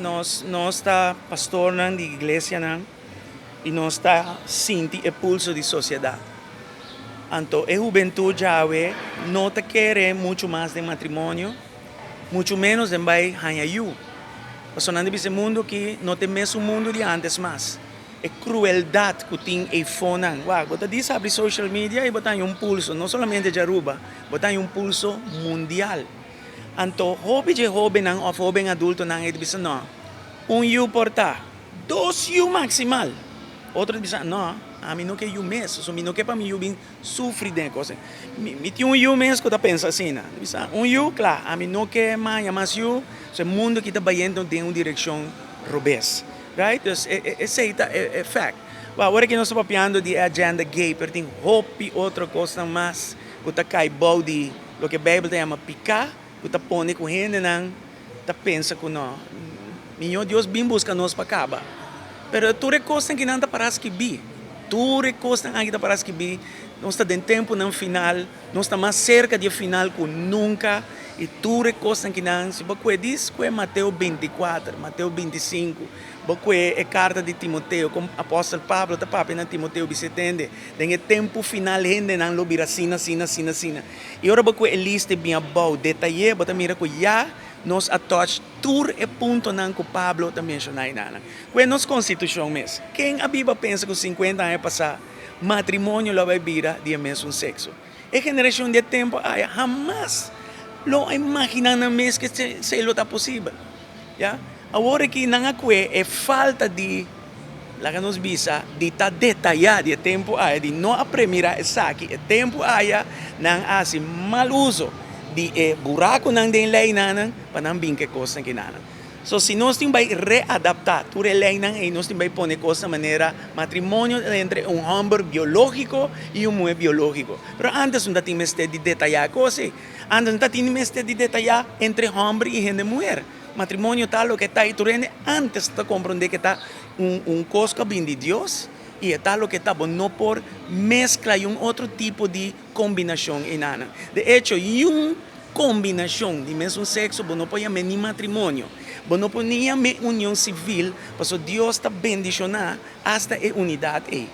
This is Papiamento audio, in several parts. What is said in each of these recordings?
Nos ta pastornan di iglesianan i nos ta sinti e pulso di sosiedat. Anto e hubentut djawe no ta kere muchu mas den matrimonio, muchu ménos den bai haña yu. Pasobra nan ta bisa e mundu aki no ta e mesun mundu di ántes mas. E krueldat ku tin eifonan. Wak, bo ta dis habri social media i bo ta haña un pulso, no solamente dje Aruba, bo ta haña un pulso mundial. Anto hopi dje hóbennan òf hóben adultonan ei ta bisa, No, un yu por ta, dos yu maksimal. Otro ta bisa, No, ami no ke yu mes, pasobra mi no ke pa mi yu bin sufri den e kos ei. Mi tin un yu mes ku ta pensa asina. Ta bisa, Un yu, kla, ami no ke maña mas yu, pasobra e mundu aki ta bayendo den un direkshon robes. Right? Dus esei ta e fact. Wou, ora ki nos ta papiando di e agenda gay, pero tin hopi otro kosnan mas ku ta kai bou di loke Beibel ta yama piká, ku ta pone ku hendenan ta pensa ku no, mihó Dios bin buska nos pa kaba. Pero tur e kosnan ki nan ta para skibí, tur e kosnan aki ta para skibí, nos ta den tempunan final, nos ta mas serka di e final ku nunka, i tur e kosnan ki nan, si bo kue dis kue Mateo 24, Mateo 25, bo kue e karta di Timoteo, kon apòstel Pablo ta papia na Timoteo bis'é tende, Den e tempu final hendenan lo bira asina, asina, asina, asina. I ora bo ku e lista e bin abou detayé, bo ta mira ku ya nos a touch tur e puntonan ku Pablo ta menshoná einanan. Ku e nos konstitushon mes. Ken a biba pensa ku sinkuenta aña pasá matrimonio lo a bai bira di e mesun sekso? E generashon di e tempu aya hamas lo a imaginá nan mes ku esei lo ta posibel. Ya. Awor aki nan a kue e falta di, laga nos bisa, di ta detayá di e tempu aya, di no a premirá esaki e tempu aya, nan a hasi mal uso di e burakunan den leynan pa nan bin ku e kosnan kinanan. So si nos tin bai readaptá tur e leynan ei, nos tin bai pone kosnan manera matrimonio ta entre un hòmber biológiko i un muhé biológiko. Pero ántes no ta tin mester di detayá e kos ei. Ántes no ta tin mester di detayá entre hòmber i hende muher. Matrimonio ta loke ta i tur hende ántes ta komprondé ke ta un kos ku a bin di Dios i e ta loke ta. Bo no por meskla i un otro tipo di kombinashon einanan. De echo, i un kombinashon di mesun sekso bo no por yam'é ni matrimonio. Bo no por ni yam'é union sivil pasobra Dios ta bendishoná asta e unidat ei.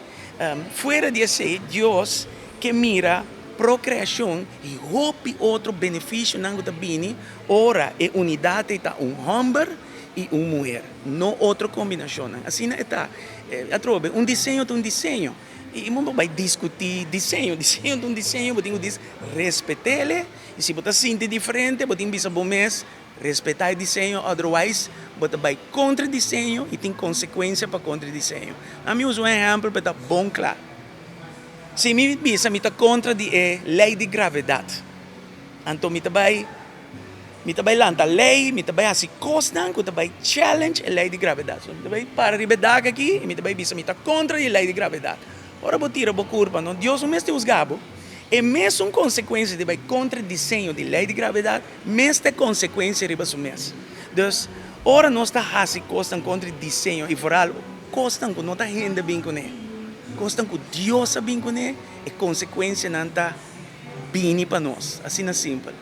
Fuera di esei, Dios ke mira prokreashon i hopi otro benefisionan ku ta bini ora e unidat ei ta un hòmber i un muher, no otro kombinashonnan. Asina e ta. Atrobe, un diseño ta un diseño. I bo no bai diskutí diseño. Diseño ta un diseño, bo tin ku dis respet'el. I si bo ta sinti diferente, bo tin bisa bo mes respetá e diseño, otherwise bo ta bai kontra e diseño i tin konsekuensia pa kontra e diseño. Ami usa un ehèmpel pa e ta bon kla. Si mi bisa mi ta kontra di e lei di gravedat, anto mi ta bai mi ta bai lanta lei, mi ta bai hasi kosnan ku ta bai challenge e lei di gravedat. So mi ta bai para riba e dak aki i mi ta bai bisa mi ta kontra di e lei di gravedat. Ora bo tira bo kurpa, no Dios no mester husga bo. E mesun konsekuensia di bai kontra e diseño di lei di gravedat mes ta e konsekuensia riba su mes. Dus, ora nos ta hasi kosnan kontra e diseño i foral kosnan ku no ta hende bin kuné, kosnan ku Dios a bin kuné, e konsekuensianan ta bini pa nos. Asina simpel.